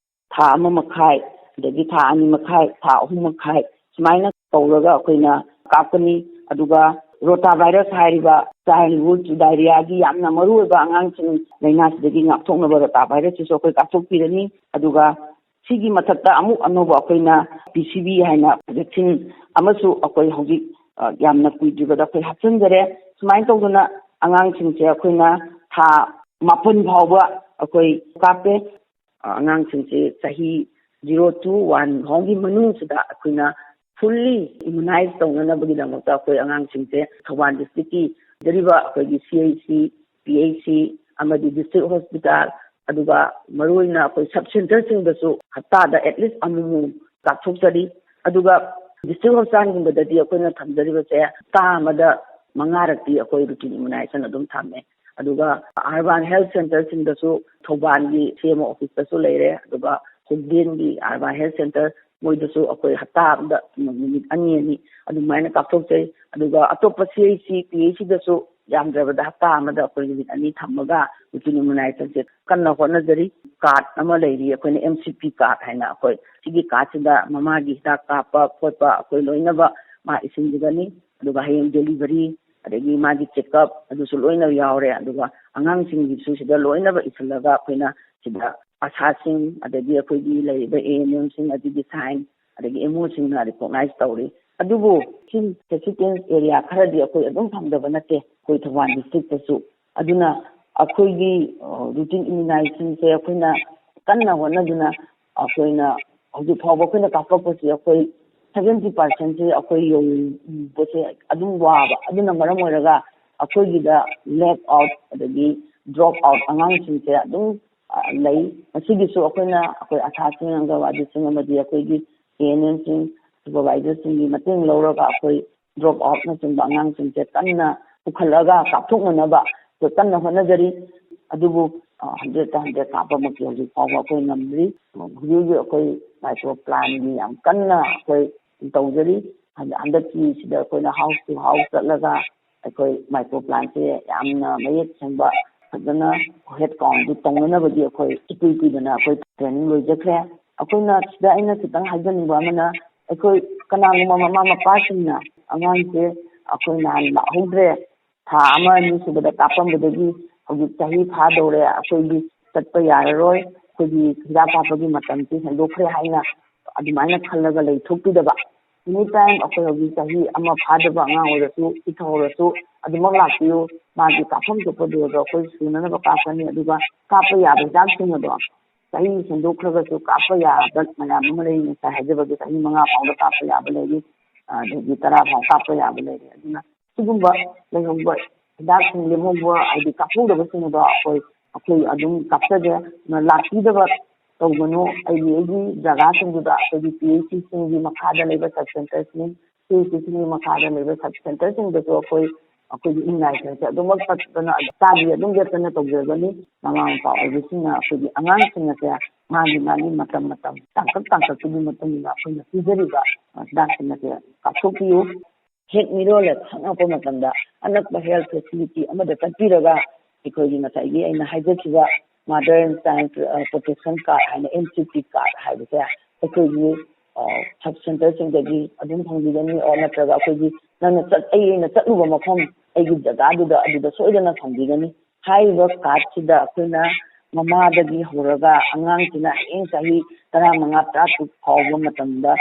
ꯊꯥ ꯑꯃ ꯃꯈꯥꯏ, ꯑꯗꯒꯤ ꯊꯥ ꯑꯅꯤ ꯃꯈꯥꯏ, ꯊꯥ ꯑꯍꯨꯝ ꯃꯈꯥꯏ, ꯁꯨꯃꯥꯏꯅ ꯇꯧꯔꯒ ꯑꯩꯈꯣꯏꯅ ꯀꯥꯞꯀꯅꯤ꯫ ꯑꯗꯨꯒ ꯔꯣꯇꯥ ꯚꯥꯏꯔꯁ ꯍꯥꯏꯔꯤꯕ ꯆꯥꯏꯜꯍꯨꯗ ꯗꯥꯏꯔꯤꯌꯥꯒꯤ ꯌꯥꯝꯅ ꯃꯔꯨꯑꯣꯏꯕ ꯑꯉꯥꯡꯁꯤꯡ ꯂꯥꯏꯅꯥꯁꯤꯗꯒꯤ ꯉꯥꯛꯊꯣꯛꯅꯕ ꯔꯣꯇꯥ ꯚꯥꯏꯔꯁꯁꯤꯁꯨ ꯑꯩꯈꯣꯏ ꯀꯥꯞꯊꯣꯛꯄꯤꯔꯅꯤ꯫ ꯑꯗꯨꯒ ꯁꯤꯒꯤ ꯃꯊꯛꯇ ꯑꯃꯨꯛ ꯑꯅꯧꯕ ꯑꯩꯈꯣꯏꯅ ꯄꯤ ꯁꯤ ꯕꯤ ꯍꯥꯏꯅ ꯚꯦꯛꯁꯤꯟ ꯑꯃꯁꯨ ꯑꯩꯈꯣꯏ ꯍꯧꯖꯤꯛ, ꯑ, ꯌꯥꯝꯅ ꯀꯨꯏꯗ꯭ꯔꯤꯕꯗ ꯑꯩꯈꯣꯏ ꯍꯥꯞꯆꯤꯟꯖꯔꯦ꯫ ꯁꯨꯃꯥꯏꯅ ꯇꯧꯗꯅ ꯑꯉꯥꯡꯁꯤꯡꯁꯦ ꯑꯩꯈꯣꯏꯅ ꯊꯥ ꯃꯥꯄꯟ ꯐꯥꯎꯕ ꯑꯩꯈꯣꯏ ꯀꯥꯞꯄꯦ꯫ ꯑ, ꯑꯉꯥꯡꯁꯤꯡꯁꯦ ꯆꯍꯤ zero to one ꯐꯥꯎꯒꯤ ꯃꯅꯨꯡꯁꯤꯗ ꯑꯩꯈꯣꯏꯅ ꯐꯨꯜꯂꯤ ꯏꯃ꯭ꯌꯨꯅꯥꯏꯖ ꯇꯧꯅꯅꯕꯒꯤꯗꯃꯛꯇ ꯑꯩꯈꯣꯏ ꯑꯉꯥꯡꯁꯤꯡꯁꯦ ꯊꯧꯕꯥꯜ ꯗꯤꯁꯇ꯭ꯔꯤꯛꯀꯤ ꯂꯩꯖꯔꯤꯕ ꯑꯩꯈꯣꯏꯒꯤ ꯁꯤ H C, P H C ꯑꯃꯗꯤ ꯗꯤꯁꯇ꯭ꯔꯤꯛ ꯍꯣꯁꯄꯤꯇꯥꯜ, ꯑꯗꯨꯒ ꯃꯔꯨꯑꯣꯏꯅ ꯑꯩꯈꯣꯏ ꯁꯕ ꯁꯦꯟꯇꯔꯁꯤꯡꯗꯁꯨ ꯍꯞꯇꯥꯗ ꯑꯦꯠꯂꯤꯁ ꯑꯃꯨꯛꯃꯨꯛ ꯀꯥꯞꯊꯣꯛꯆꯔꯤ꯫ ꯑꯗꯨꯒ ꯗꯤꯁꯇ꯭ꯔꯤꯛ ꯍꯣꯁꯄꯤꯇꯥꯜꯒꯨꯝꯕꯗꯗꯤ ꯑꯩꯈꯣꯏꯅ ꯊꯝꯖꯔꯤꯕꯁꯦ ꯍꯞꯇꯥ ꯑꯃꯗ ꯃꯉꯥꯔꯛꯇꯤ ꯑꯩꯈꯣꯏ ꯔꯨꯇꯤꯟ ꯏꯃ꯭ꯌꯨꯅꯥꯏꯖꯦꯁꯟ ꯑꯗꯨꯝ ꯊꯝꯃꯦ꯫ ꯑꯗꯨꯒ ꯑꯔꯕꯥꯟ ꯍꯦꯜꯊ ꯁꯦꯟꯇꯔꯁꯤꯡꯗꯁꯨ ꯊꯧꯕꯥꯜꯒꯤ ꯁꯤ ꯑꯦꯝ ꯑꯣ ꯑꯣꯐꯤꯁꯇꯁꯨ ꯂꯩꯔꯦ, ꯑꯗꯨꯒ ꯈꯣꯡꯖꯦꯟꯒꯤ ꯑꯔꯕꯥꯟ ꯍꯦꯜꯊ ꯁꯦꯟꯇꯔ ꯃꯣꯏꯗꯁꯨ ꯑꯩꯈꯣꯏ ꯍꯞꯇꯥ ꯑꯃꯗ ꯅꯨꯃꯤꯠ ꯑꯅꯤ ꯑꯅꯤ ꯑꯗꯨꯃꯥꯏꯅ ꯀꯥꯞꯊꯣꯛꯆꯩ꯫ ꯑꯗꯨꯒ ꯑꯇꯣꯞꯄ ꯁꯤ ꯑꯩꯆ ꯁꯤ, ꯄꯤ ꯑꯩꯆ ꯁꯤꯗꯁꯨ ꯌꯥꯝꯗ꯭ꯔꯕꯗ ꯍꯞꯇꯥ ꯑꯃꯗ ꯑꯩꯈꯣꯏ ꯅꯨꯃꯤꯠ ꯑꯅꯤ ꯊꯝꯃꯒ ꯔꯨꯇꯤꯟ ꯏꯃ꯭ꯌꯨꯅꯥꯏꯖꯦꯁꯟꯁꯦ ꯀꯟꯅ ꯍꯣꯠꯅꯖꯔꯤ꯫ ꯀꯥꯔꯗ ꯑꯃ ꯂꯩꯔꯤ ꯑꯩꯈꯣꯏꯅ ꯑꯦꯝ ꯁꯤ ꯄꯤ ꯀꯥꯔꯗ ꯍꯥꯏꯅ, ꯑꯩꯈꯣꯏ ꯁꯤꯒꯤ ꯀꯥꯔꯗꯁꯤꯗ ꯃꯃꯥꯒꯤ ꯍꯤꯗꯥꯛ ꯀꯥꯞꯄ ꯈꯣꯠꯄ ꯑꯩꯈꯣꯏ ꯂꯣꯏꯅꯃꯛ ꯃꯥ ꯏꯁꯤꯟꯖꯒꯅꯤ꯫ ꯑꯗꯨꯒ ꯍꯌꯦꯡ ꯗꯦꯂꯤꯚꯔꯤ ꯑꯗꯒꯤ ꯃꯥꯒꯤ ꯆꯦꯛꯑꯞ ꯑꯗꯨꯁꯨ ꯂꯣꯏꯅ ꯌꯥꯎꯔꯦ꯫ ꯑꯗꯨꯒ ꯑꯉꯥꯡꯁꯤꯡꯒꯤꯁꯨ ꯁꯤꯗ ꯂꯣꯏꯅꯃꯛ ꯏꯁꯤꯜꯂꯒ ꯑꯩꯈꯣꯏꯅ ꯁꯤꯗ ꯑꯁꯥꯁꯤꯡ, ꯑꯗꯒꯤ ꯑꯩꯈꯣꯏꯒꯤ ꯂꯩꯔꯤꯕ ꯑꯦ ꯑꯦꯟ ꯑꯦꯝꯁꯤꯡ, ꯑꯗꯒꯤ ꯁꯥꯏꯟꯁ, ꯑꯗꯒꯤ ꯑꯦꯝ ꯑꯣꯁꯤꯡꯅ ꯔꯤꯀꯣꯛꯅꯥꯏꯖ ꯇꯧꯔꯤ꯫ ꯑꯗꯨꯕꯨ ꯁꯤ ꯍꯦꯁꯤꯇꯦꯟꯁ ꯑꯦꯔꯤꯌꯥ ꯈꯔꯗꯤ ꯑꯩꯈꯣꯏ ꯑꯗꯨꯝ ꯐꯪꯗꯕ ꯅꯠꯇꯦ, ꯑꯩꯈꯣꯏ ꯊꯧꯕꯥꯜ ꯗꯤꯁꯇ꯭ꯔꯤꯛꯇꯁꯨ꯫ ꯑꯗꯨꯅ ꯑꯩꯈꯣꯏꯒꯤ ꯔꯨꯇꯤꯟ ꯏꯃ꯭ꯌꯨꯅꯥꯏꯖꯦꯁꯟꯁꯦ ꯑꯩꯈꯣꯏꯅ ꯀꯟꯅ ꯍꯣꯠꯅꯗꯨꯅ, ꯑꯩꯈꯣꯏꯅ ꯍꯧꯖꯤꯛ ꯐꯥꯎꯕ ꯑꯩꯈꯣꯏꯅ ꯀꯥꯞꯄꯛꯄꯁꯤ ꯑꯩꯈꯣꯏ ꯁꯚꯦꯟꯇꯤ ꯄꯥꯔꯁꯦꯟꯁꯦ ꯑꯩꯈꯣꯏ ꯌꯧꯕꯁꯦ ꯑꯗꯨꯝ ꯋꯥꯕ꯫ ꯑꯗꯨꯅ ꯃꯔꯝ ꯑꯣꯏꯔꯒ ꯑꯩꯈꯣꯏꯒꯤꯗ ꯂꯦꯞ ꯑꯥꯎꯠ ꯑꯗꯒꯤ ꯗ꯭ꯔꯣꯞ ꯑꯥꯎꯠ ꯑꯉꯥꯡꯁꯤꯡꯁꯦ ꯑꯗꯨꯝ, ꯑ, ꯂꯩ꯫ ꯃꯁꯤꯒꯤꯁꯨ ꯑꯩꯈꯣꯏꯅ ꯑꯩꯈꯣꯏ ꯑꯁꯥꯁꯤꯡ, ꯑꯪꯒꯟꯋꯥꯗꯤꯁꯤꯡ ꯑꯃꯗꯤ ꯑꯩꯈꯣꯏꯒꯤ ꯑꯦ ꯑꯦꯟ ꯑꯦꯝꯁꯤꯡ, ꯁꯨꯄꯔꯚꯥꯏꯖꯔꯁꯤꯡꯒꯤ ꯃꯇꯦꯡ ꯂꯧꯔꯒ ꯑꯩꯈꯣꯏ ꯗ꯭ꯔꯣꯞ ꯑꯥꯎꯠꯅꯆꯤꯡꯕ ꯑꯉꯥꯡꯁꯤꯡꯁꯦ ꯀꯟꯅ ꯄꯨꯈꯠꯂꯒ ꯀꯥꯞꯊꯣꯛꯅꯅꯕ ꯑꯩꯈꯣꯏ ꯀꯟꯅ ꯍꯣꯠꯅꯖꯔꯤ꯫ ꯑꯗꯨꯕꯨ, ꯑ, ꯍꯟꯗ꯭ꯔꯦꯠꯇ ꯍꯟꯗ꯭ꯔꯦꯠ ꯀꯥꯞꯄꯃꯛꯇꯤ ꯍꯧꯖꯤꯛ ꯐꯥꯎꯕ ꯑꯩꯈꯣꯏ ꯉꯝꯗ꯭ꯔꯤ꯫ ꯍꯧꯖꯤꯛ ꯍꯧꯖꯤꯛ ꯑꯩꯈꯣꯏ ꯃꯥꯏꯀ꯭ꯔꯣ ꯄ꯭ꯂꯥꯟꯒꯤ ꯌꯥꯝ ꯀꯟꯅ ꯑꯩꯈꯣꯏ ꯇꯧꯖꯔꯤ꯫ ꯍꯟꯗꯛ-, ꯍꯟꯗꯛꯀꯤꯁꯤꯗ ꯑꯩꯈꯣꯏꯅ ꯍꯥꯎꯁ ꯇꯨ ꯍꯥꯎꯁ ꯆꯠꯂꯒ ꯑꯩꯈꯣꯏ ꯃꯥꯏꯀ꯭ꯔꯣ ꯄ꯭ꯂꯥꯟꯁꯦ ꯌꯥꯝꯅ ꯃꯌꯦꯛ ꯁꯦꯡꯕ ꯐꯖꯅ ꯍꯦꯗ ꯀꯥꯎꯟꯗꯨ ꯇꯧꯅꯅꯕꯒꯤ ꯑꯩꯈꯣꯏ ꯏꯀꯨꯏ ꯀꯨꯏꯗꯅ ꯑꯩꯈꯣꯏ ꯇ꯭ꯔꯦꯅꯤꯡ ꯂꯣꯏꯖꯈ꯭ꯔꯦ꯫ ꯑꯩꯈꯣꯏꯅ ꯁꯤꯗ ꯑꯩꯅ ꯈꯤꯇꯪ ꯍꯥꯏꯖꯅꯤꯡꯕ ꯑꯃꯅ, ꯑꯩꯈꯣꯏ ꯀꯅꯥꯒꯨꯝꯕ ꯃꯃꯥ ꯃꯄꯥꯁꯤꯡꯅ ꯑꯉꯥꯡꯁꯦ ꯑꯩꯈꯣꯏ ꯅꯍꯥꯟ ꯂꯥꯛꯍꯧꯗ꯭ꯔꯦ, ꯊꯥ ꯑꯃ ꯑꯅꯤ ꯁꯨꯕꯗ ꯀꯥꯞꯄꯝꯕꯗꯒꯤ ꯍꯧꯖꯤꯛ ꯆꯍꯤ ꯐꯥꯗꯧꯔꯦ, ꯑꯩꯈꯣꯏꯒꯤ ꯆꯠꯄ ꯌꯥꯔꯔꯣꯏ, ꯑꯩꯈꯣꯏꯒꯤ ꯍꯤꯗꯥꯛ ꯀꯥꯞꯄꯒꯤ ꯃꯇꯝꯁꯤ ꯍꯦꯟꯗꯣꯛꯈ꯭ꯔꯦ ꯍꯥꯏꯅ ꯑꯗꯨꯃꯥꯏꯅ ꯈꯜꯂꯒ ꯂꯩꯊꯣꯛꯄꯤꯗꯕ꯫ ꯑꯦꯅꯤ ꯇꯥꯏꯝ ꯑꯩꯈꯣꯏ ꯍꯧꯖꯤꯛ ꯆꯍꯤ ꯑꯃ ꯐꯥꯗꯕ ꯑꯉꯥꯡ ꯑꯣꯏꯔꯁꯨ, ꯄꯤꯛꯊ ꯑꯣꯏꯔꯁꯨ ꯑꯗꯨꯃꯛ ꯂꯥꯛꯄꯤꯌꯨ꯫ ꯃꯥꯒꯤ ꯀꯥꯞꯐꯝ ꯊꯣꯛꯄ ꯗꯣꯁꯇꯣ ꯑꯩꯈꯣꯏ ꯁꯨꯅꯅꯕ ꯀꯥꯞꯀꯅꯤ꯫ ꯑꯗꯨꯒ ꯀꯥꯞꯄ ꯌꯥꯕ ꯍꯤꯗꯥꯛꯁꯤꯡ ꯑꯗꯣ ꯆꯍꯤ ꯍꯦꯟꯗꯣꯛꯈ꯭ꯔꯒꯁꯨ ꯀꯥꯞꯄ ꯌꯥꯕ ꯃꯌꯥꯝ ꯑꯃ ꯂꯩ꯫ ꯉꯁꯥꯏ ꯍꯥꯏꯖꯕꯒꯤ ꯆꯍꯤ ꯃꯉꯥ ꯐꯥꯎꯗ ꯀꯥꯞꯄ ꯌꯥꯕ ꯂꯩꯔꯤ, ꯑꯗꯒꯤ ꯇꯔꯥ ꯐꯥꯎ ꯀꯥꯞꯄ ꯌꯥꯕ ꯂꯩꯔꯤ꯫ ꯑꯗꯨꯅ ꯁꯤꯒꯨꯝꯕ ꯂꯩꯍꯧꯕ ꯍꯤꯗꯥꯛꯁꯤꯡ ꯂꯦꯝꯍꯧꯕ, ꯍꯥꯏꯗꯤ ꯀꯥꯞꯍꯧꯗꯕꯁꯤꯡ ꯑꯗꯣ ꯑꯩꯈꯣꯏ, ꯑꯩꯈꯣꯏ ꯑꯗꯨꯝ ꯀꯥꯞꯆꯒꯦ꯫ ꯑꯗꯨꯅ ꯂꯥꯛꯄꯤꯗꯕ ꯇꯧꯒꯅꯨ꯫ ꯑꯩꯒꯤ, ꯑꯩꯒꯤ ꯖꯒꯥꯁꯤꯡꯗꯨꯗ ꯑꯩꯈꯣꯏꯒꯤ ꯄꯤ ꯑꯩꯆ ꯁꯤꯁꯤꯡꯒꯤ ꯃꯈꯥꯗ ꯂꯩꯕ ꯁꯕ ꯁꯦꯟꯇꯔꯁꯤꯡ, ꯄꯤ ꯑꯩꯆ ꯁꯤꯁꯤꯡꯒꯤ ꯃꯈꯥꯗ ꯂꯩꯕ ꯁꯕ ꯁꯦꯟꯇꯔꯁꯤꯡꯗꯁꯨ ꯑꯩꯈꯣꯏ, ꯑꯩꯈꯣꯏꯒꯤ ꯏꯃ꯭ꯌꯨꯅꯥꯏꯖꯦꯁꯟꯁꯦ ꯑꯗꯨꯃꯛ ꯐꯖꯅ ꯍꯞꯇꯥꯒꯤ ꯑꯗꯨꯝ ꯂꯦꯞꯇꯅ ꯇꯧꯖꯒꯅꯤ꯫ ꯃꯃꯥ ꯃꯄꯥ ꯑꯣꯏꯕꯁꯤꯡꯅ ꯑꯩꯈꯣꯏꯒꯤ ꯑꯉꯥꯡꯁꯤꯡ ꯑꯁꯦ ꯃꯥꯒꯤ, ꯃꯥꯒꯤ ꯃꯇꯝ, ꯃꯇꯝ, ꯇꯥꯡꯀꯛ ꯇꯥꯡꯀꯛꯇꯨꯒꯤ ꯃꯇꯨꯡ ꯏꯟꯅ ꯑꯩꯈꯣꯏꯅ ꯄꯤꯖꯔꯤꯕ ꯍꯤꯗꯥꯛꯁꯤꯡ ꯑꯁꯦ ꯀꯥꯞꯊꯣꯛꯄꯤꯌꯨ꯫ ꯍꯦꯛ ꯃꯤꯔꯣꯜ ꯍꯦꯛ ꯈꯪꯉꯛꯄ ꯃꯇꯝꯗ ꯑꯅꯛꯄ ꯍꯦꯜꯊ ꯐꯦꯁꯤꯂꯤꯇꯤ ꯑꯃꯗ ꯆꯠꯄꯤꯔꯒ ꯑꯩꯈꯣꯏꯒꯤ ꯉꯁꯥꯏꯒꯤ ꯑꯩꯅ ꯍꯥꯏꯖꯈꯤꯕ mother and child protection card ꯍꯥꯏꯅ, ꯑꯦꯝ ꯁꯤ ꯄꯤ ꯀꯥꯔꯗ ꯍꯥꯏꯕꯁꯦ ꯑꯩꯈꯣꯏꯒꯤ ꯁꯕ ꯁꯦꯟꯇꯔꯁꯤꯡꯗꯒꯤ ꯑꯗꯨꯝ ꯐꯪꯕꯤꯒꯅꯤ, ꯑꯣꯔ ꯅꯠꯇ꯭ꯔꯒ ꯑꯩꯈꯣꯏꯒꯤ ꯅꯪꯅ ꯆꯠ ꯑꯩ ꯑꯩꯅ ꯆꯠꯂꯨꯕ ꯃꯐꯝ, ꯑꯩꯒꯤ ꯖꯒꯥꯗꯨꯗ, ꯑꯗꯨꯗ ꯁꯣꯏꯗꯅ ꯐꯪꯕꯤꯒꯅꯤ꯫ ꯍꯥꯏꯔꯤꯕ ꯀꯥꯔꯗꯁꯤꯗ ꯑꯩꯈꯣꯏꯅ ꯃꯃꯥꯗꯒꯤ ꯍꯧꯔꯒ ꯑꯉꯥꯡꯁꯤꯅ ꯍꯌꯦꯡ ꯆꯍꯤ ꯇꯔꯥꯃꯉꯥ ꯇꯔꯥꯇꯔꯨꯛ ꯐꯥꯎꯕ ꯃꯇꯝꯗ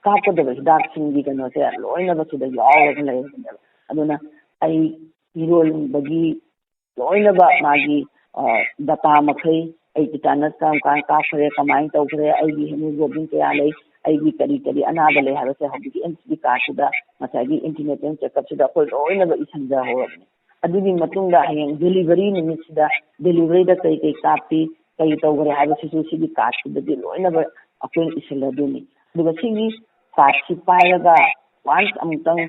ꯀꯥꯞꯀꯗꯕ ꯍꯤꯗꯥꯛꯁꯤꯡꯒꯤ ꯀꯩꯅꯣꯁꯦ ꯂꯣꯏꯅꯃꯛ ꯁꯤꯗ ꯌꯥꯎꯔꯒ ꯂꯩꯔꯕꯅꯦꯕ꯫ ꯑꯗꯨꯅ ꯑꯩ ꯃꯤꯔꯣꯟꯕꯒꯤ ꯂꯣꯏꯅꯃꯛ ꯃꯥꯒꯤ ꯗꯇꯥ ꯃꯈꯩ, ꯑꯩ ꯇꯤꯇꯥꯅꯁ ꯀꯔꯝ ꯀꯥꯟ ꯀꯥꯞꯈ꯭ꯔꯦ, ꯀꯃꯥꯏꯅ ꯇꯧꯈ꯭ꯔꯦ, ꯑꯩꯒꯤ ꯍꯦꯃꯣꯒ꯭ꯂꯣꯕꯤꯟ ꯀꯌꯥ ꯂꯩ, ꯑꯩꯒꯤ ꯀꯔꯤ ꯀꯔꯤ ꯑꯅꯥꯕ ꯂꯩ ꯍꯥꯏꯕꯁꯦ ꯍꯧꯖꯤꯛꯀꯤ ꯑꯦꯟ ꯁꯤ ꯄꯤ ꯀꯥꯔꯗꯁꯤꯗ, ꯉꯁꯥꯏꯒꯤ ꯏꯟꯇꯤꯅꯦꯇꯦꯜ ꯆꯦꯛꯑꯞꯁꯤꯗ ꯑꯩꯈꯣꯏ ꯂꯣꯏꯅꯃꯛ ꯏꯁꯤꯟꯖꯍꯧꯔꯕꯅꯤ꯫ ꯑꯗꯨꯒꯤ ꯃꯇꯨꯡꯗ ꯍꯌꯦꯡ ꯗꯦꯂꯤꯚꯔꯤ ꯅꯨꯃꯤꯠꯁꯤꯗ ꯗꯦꯂꯤꯚꯔꯤꯗ ꯀꯔꯤ ꯀꯔꯤ ꯀꯥꯞꯄꯤ, ꯀꯔꯤ ꯇꯧꯈ꯭ꯔꯦ ꯍꯥꯏꯕꯁꯤꯁꯨ ꯁꯤꯒꯤ ꯀꯥꯔꯗꯁꯤꯗꯗꯤ ꯂꯣꯏꯅꯃꯛ ꯑꯩꯈꯣꯏꯅ ꯏꯁꯤꯜꯂꯗꯣꯏꯅꯤ꯫ ꯑꯗꯨꯒ ꯁꯤꯒꯤ ꯀꯥꯔꯗꯁꯤ ꯄꯥꯏꯔꯒ ꯋꯥꯟꯁ ꯑꯃꯨꯛꯇꯪ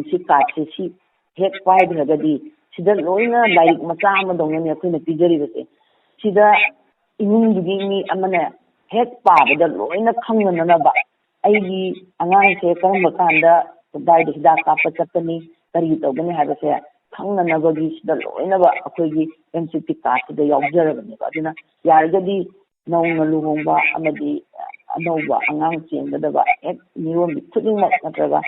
ꯁꯤ ꯀꯥꯔꯗꯁꯦ ꯁꯤ ꯍꯦꯛ ꯄꯥꯏꯈ꯭ꯔꯒꯗꯤ ꯁꯤꯗ ꯂꯣꯏꯅ ꯂꯥꯏꯔꯤꯛ ꯃꯆꯥ ꯑꯃꯗꯧꯅꯅꯦ ꯑꯩꯈꯣꯏꯅ ꯄꯤꯖꯔꯤꯕꯁꯦ꯫ ꯁꯤꯗ ꯏꯃꯨꯡꯗꯨꯒꯤ ꯃꯤ ꯑꯃꯅ ꯍꯦꯛ ꯄꯥꯕꯗ ꯂꯣꯏꯅ ꯈꯪꯅꯅꯕ, ꯑꯩꯒꯤ ꯑꯉꯥꯡꯁꯦ ꯀꯔꯝꯕ ꯀꯥꯟꯗ ꯀꯗꯥꯏꯗ ꯍꯤꯗꯥꯛ ꯀꯥꯞꯄ ꯆꯠꯀꯅꯤ, ꯀꯔꯤ ꯇꯧꯒꯅꯤ ꯍꯥꯏꯕꯁꯦ ꯈꯪꯅꯅꯕꯒꯤ ꯁꯤꯗ ꯂꯣꯏꯅꯃꯛ ꯑꯩꯈꯣꯏꯒꯤ ꯑꯦꯝ ꯁꯤ ꯄꯤ ꯀꯥꯔꯗꯁꯤꯗ ꯌꯥꯎꯖꯔꯕꯅꯦꯕ꯫ ꯑꯗꯨꯅ ꯌꯥꯔꯒꯗꯤ ꯅꯧꯅ ꯂꯨꯍꯣꯡꯕ ꯑꯃꯗꯤ ꯑꯅꯧꯕ ꯑꯉꯥꯡ ꯆꯦꯟꯒꯗꯕ ꯍꯦꯛ ꯃꯤꯔꯣꯟꯕꯤ ꯈꯨꯗꯤꯡꯃꯛ ꯅꯠꯇ꯭ꯔꯒ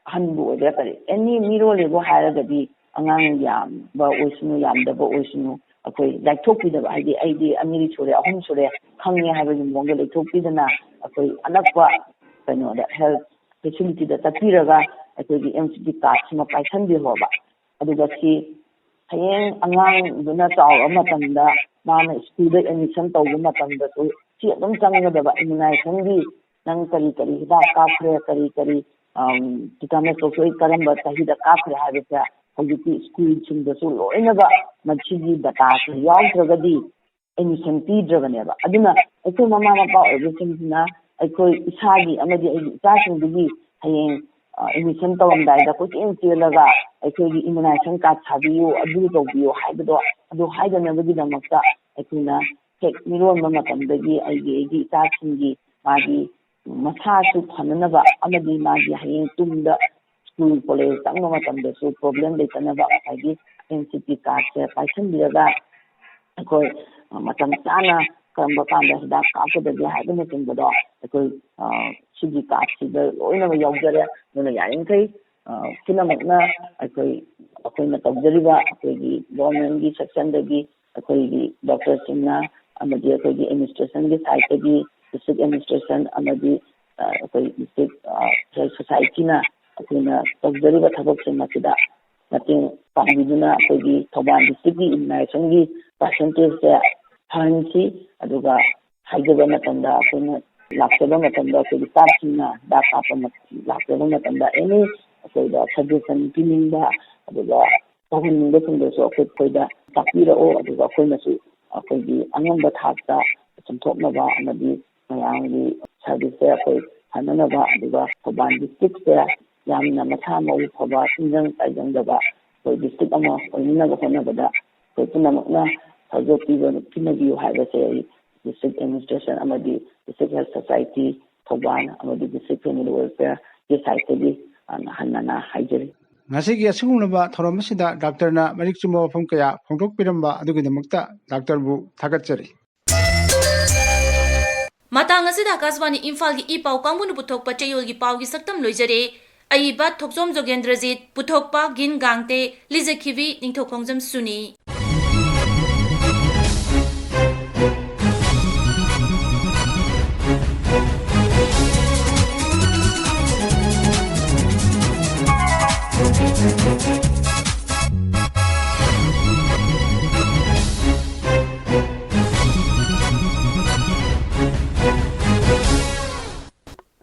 ꯑꯍꯟꯕꯨ ꯑꯣꯏꯒꯦꯔꯥ ꯀꯔꯤ, ꯑꯦꯅꯤ ꯃꯤꯔꯣꯜꯂꯦꯕꯨ ꯍꯥꯏꯔꯒꯗꯤ ꯑꯉꯥꯡ ꯌꯥꯝꯕ ꯑꯣꯏꯁꯅꯨ, ꯌꯥꯝꯗꯕ ꯑꯣꯏꯁꯅꯨ, ꯑꯩꯈꯣꯏ ꯂꯥꯏꯊꯣꯛꯄꯤꯗꯕ, ꯍꯥꯏꯗꯤ ꯑꯩꯗꯤ ꯑꯅꯤꯔꯤ ꯁꯨꯔꯦ, ꯑꯍꯨꯝ ꯁꯨꯔꯦ, ꯈꯪꯉꯦ ꯍꯥꯏꯕꯒꯤ ꯃꯑꯣꯡꯗ ꯂꯩꯊꯣꯛꯄꯤꯗꯅ ꯑꯩꯈꯣꯏ ꯑꯅꯛꯄ ꯀꯩꯅꯣꯗ ꯍꯦꯜꯊ ꯐꯦꯁꯤꯂꯤꯇꯤꯗ ꯆꯠꯄꯤꯔꯒ ꯑꯩꯈꯣꯏꯒꯤ ꯑꯦꯝ ꯁꯤ ꯄꯤ ꯀꯥꯔꯗꯁꯤꯃ ꯄꯥꯏꯁꯟꯕꯤꯍꯧꯕ꯫ ꯑꯗꯨꯒ ꯁꯤ ꯍꯌꯦꯡ ꯑꯉꯥꯡꯗꯨꯅ ꯆꯥꯎꯔꯛꯑ ꯃꯇꯝꯗ ꯃꯥꯅ ꯁ꯭ꯀꯨꯜꯗ ꯑꯦꯗꯃꯤꯁꯟ ꯇꯧꯕ ꯃꯇꯝꯗꯁꯨ ꯁꯤ ꯑꯗꯨꯝ ꯆꯪꯒꯗꯕ꯫ ꯏꯃ꯭ꯌꯨꯅꯥꯏꯖꯦꯁꯟꯒꯤ ꯅꯪ ꯀꯔꯤ ꯀꯔꯤ ꯍꯤꯗꯥꯛ ꯀꯥꯞꯈ꯭ꯔꯦ, ꯀꯔꯤ ꯀꯔꯤ ꯇꯤꯇꯥꯅꯁ ꯀꯥꯞꯊꯣꯛꯏ, ꯀꯔꯝꯕ ꯆꯍꯤꯗ ꯀꯥꯞꯈ꯭ꯔꯦ ꯍꯥꯏꯕꯁꯦ ꯍꯧꯖꯤꯛꯇꯤ ꯁ꯭ꯀꯨꯜꯁꯤꯡꯗꯁꯨ ꯂꯣꯏꯅꯃꯛ ꯃꯁꯤꯒꯤ ꯗꯇꯥꯁꯦ ꯌꯥꯎꯗ꯭ꯔꯒꯗꯤ ꯑꯦꯗꯃꯤꯁꯟ ꯄꯤꯗ꯭ꯔꯕꯅꯦꯕ꯫ ꯑꯗꯨꯅ ꯑꯩꯈꯣꯏ ꯃꯃꯥ ꯃꯄꯥ ꯑꯣꯏꯕꯁꯤꯡꯁꯤꯅ ꯑꯩꯈꯣꯏ ꯏꯁꯥꯒꯤ ꯑꯃꯗꯤ ꯑꯩꯒꯤ ꯏꯆꯥꯁꯤꯡꯗꯨꯒꯤ ꯍꯌꯦꯡ ꯑꯦꯗꯃꯤꯁꯟ ꯇꯧꯔꯝꯗꯥꯏꯗ ꯀꯣꯏꯆꯦꯟ ꯆꯦꯜꯂꯒ ꯑꯩꯈꯣꯏꯒꯤ ꯏꯃ꯭ꯌꯨꯅꯥꯏꯖꯦꯁꯟ ꯀꯥꯔꯗ ꯁꯥꯕꯤꯌꯨ, ꯑꯗꯨ ꯇꯧꯕꯤꯌꯨ ꯍꯥꯏꯕꯗꯣ, ꯑꯗꯨ ꯍꯥꯏꯗꯅꯕꯒꯤꯗꯃꯛꯇ ꯑꯩꯈꯣꯏꯅ ꯍꯦꯛ ꯃꯤꯔꯣꯟꯕ ꯃꯇꯝꯗꯒꯤ ꯑꯩꯒꯤ ꯑꯩꯒꯤ ꯏꯆꯥꯁꯤꯡꯒꯤ ꯃꯥꯒꯤ ꯃꯁꯥꯁꯨ ꯐꯅꯅꯕ ꯑꯃꯗꯤ ꯃꯥꯒꯤ ꯍꯌꯦꯡ ꯇꯨꯡꯗ ꯁ꯭ꯀꯨꯜ ꯀꯣꯂꯦꯖ ꯆꯪꯕ ꯃꯇꯝꯗꯁꯨ ꯄ꯭ꯔꯣꯕ꯭ꯂꯦꯝ ꯂꯩꯇꯅꯕ ꯉꯁꯥꯏꯒꯤ ꯑꯦꯝ ꯁꯤ ꯄꯤ ꯀꯥꯔꯗꯁꯦ ꯄꯥꯏꯁꯤꯟꯕꯤꯔꯒ ꯑꯩꯈꯣꯏ ꯃꯇꯝ ꯆꯥꯅ ꯀꯔꯝꯕ ꯀꯥꯟꯗ ꯍꯤꯗꯥꯛ ꯀꯥꯞꯀꯗꯒꯦ ꯍꯥꯏꯕꯅꯆꯤꯡꯕꯗꯣ ꯑꯩꯈꯣꯏ, ꯑ, ꯁꯤꯒꯤ cardꯁꯤꯗ ꯂꯣꯏꯅꯃꯛ ꯌꯥꯎꯖꯔꯦ꯫ ꯑꯗꯨꯅ ꯌꯥꯔꯤꯃꯈꯩ, ꯑ, ꯄꯨꯝꯅꯃꯛꯅ ꯑꯩꯈꯣꯏ, ꯑꯩꯈꯣꯏꯅ ꯇꯧꯖꯔꯤꯕ ꯑꯩꯈꯣꯏꯒꯤ governmentꯀꯤ sectionꯗꯒꯤ ꯑꯩꯈꯣꯏꯒꯤ doctorꯁꯤꯡꯅ ꯑꯃꯗꯤ ꯑꯩꯈꯣꯏꯒꯤ administrationꯒꯤ sideꯇꯒꯤ district administration ꯑꯃꯗꯤ, ꯑ, ꯑꯩꯈꯣꯏ district, ꯑ, health societyꯅ ꯑꯩꯈꯣꯏꯅ ꯇꯧꯖꯔꯤꯕ ꯊꯕꯛꯁꯤꯡ ꯑꯁꯤꯗ ꯃꯇꯦꯡ ꯄꯥꯡꯕꯤꯗꯨꯅ ꯑꯩꯈꯣꯏꯒꯤ ꯊꯧꯕꯥꯜ districtꯀꯤ immunizationꯒꯤ percentageꯁꯦ ꯐꯍꯟꯁꯤ꯫ ꯑꯗꯨꯒ ꯍꯥꯏꯖꯕ ꯃꯇꯝꯗ ꯑꯩꯈꯣꯏꯅ ꯂꯥꯛꯆꯕ ꯃꯇꯝꯗ ꯑꯩꯈꯣꯏꯒꯤ staffꯁꯤꯡꯅ ꯍꯤꯗꯥꯛ ꯀꯥꯞꯄ ꯃ-, ꯂꯥꯛꯆꯕ ꯃꯇꯝꯗ any ꯑꯩꯈꯣꯏꯗ suggestion ꯄꯤꯅꯤꯡꯕ, ꯑꯗꯨꯒ ꯇꯧꯍꯟꯅꯤꯡꯕꯁꯤꯡꯗꯨꯁꯨ ꯑꯩꯈꯣꯏ, ꯑꯩꯈꯣꯏꯗ ꯇꯥꯛꯄꯤꯔꯛꯑꯣ꯫ ꯑꯗꯨꯒ ꯑꯩꯈꯣꯏꯅꯁꯨ ꯑꯩꯈꯣꯏꯒꯤ ꯑꯉꯝꯕ ꯊꯥꯛꯇ ꯆꯨꯝꯊꯣꯛꯅꯕ ꯑꯃꯗꯤ ꯃꯌꯥꯝꯒꯤ serviceꯁꯦ ꯑꯩꯈꯣꯏ ꯐꯅꯅꯕ, ꯑꯗꯨꯒ ꯊꯧꯕꯥꯜ districtꯁꯦ ꯌꯥꯝꯅ ꯃꯁꯥ ꯃꯎ ꯐꯕ, ꯇꯤꯟꯖꯪ ꯀꯥꯏꯖꯪꯗꯕ ꯑꯩꯈꯣꯏ district ꯑꯃ ꯑꯣꯏꯅꯅꯕ ꯍꯣꯠꯅꯕꯗ ꯑꯩꯈꯣꯏ ꯄꯨꯝꯅꯃꯛꯅ ꯁꯍꯖꯣꯒ ꯄꯤꯕ, ꯄꯤꯅꯕꯤꯌꯨ ꯍꯥꯏꯕꯁꯦ ꯑꯩ district administration ꯑꯃꯗꯤ district health society ꯊꯧꯕꯥꯜ ꯑꯃꯗꯤ district family welfareꯒꯤ sideꯇꯒꯤ, ꯑ, ꯍꯟꯅ ꯍꯟꯅ ꯍꯥꯏꯖꯔꯤ꯫ ꯉꯁꯤꯒꯤ ꯑꯁꯤꯒꯨꯝꯂꯕ ꯊꯧꯔꯝ ꯑꯁꯤꯗ doctorꯅ ꯃꯔꯤꯛ ꯆꯨꯝꯕ ꯋꯥꯐꯝ ꯀꯌꯥ ꯐꯣꯡꯗꯣꯛꯄꯤꯔꯝꯕ ꯑꯗꯨꯒꯤꯗꯃꯛꯇ doctorꯕꯨ ꯊꯥꯒꯠꯆꯔꯤ꯫ ꯃꯇꯥꯡ ꯑꯁꯤꯗ ꯑꯀꯥꯁꯕꯥꯅꯤ ꯏꯝꯐꯥꯜꯒꯤ ꯏ ꯄꯥꯎ ꯀꯥꯡꯕꯨꯅ ꯄꯨꯊꯣꯛꯄ ꯆꯌꯣꯜꯒꯤ ꯄꯥꯎꯒꯤ ꯁꯛꯇꯝ ꯂꯣꯏꯖꯔꯦ꯫ ꯑꯏꯕ ꯊꯣꯛꯆꯣꯝ ꯖꯣꯒꯦꯟꯗ꯭ꯔꯖꯤꯠ, ꯄꯨꯊꯣꯛꯄ ꯒꯤꯟ ꯒꯥꯡꯇꯦ, ꯂꯤꯖꯈꯤꯕꯤ ꯅꯤꯡꯊꯧꯈꯣꯡꯖꯝ ꯁꯨꯅꯤ꯫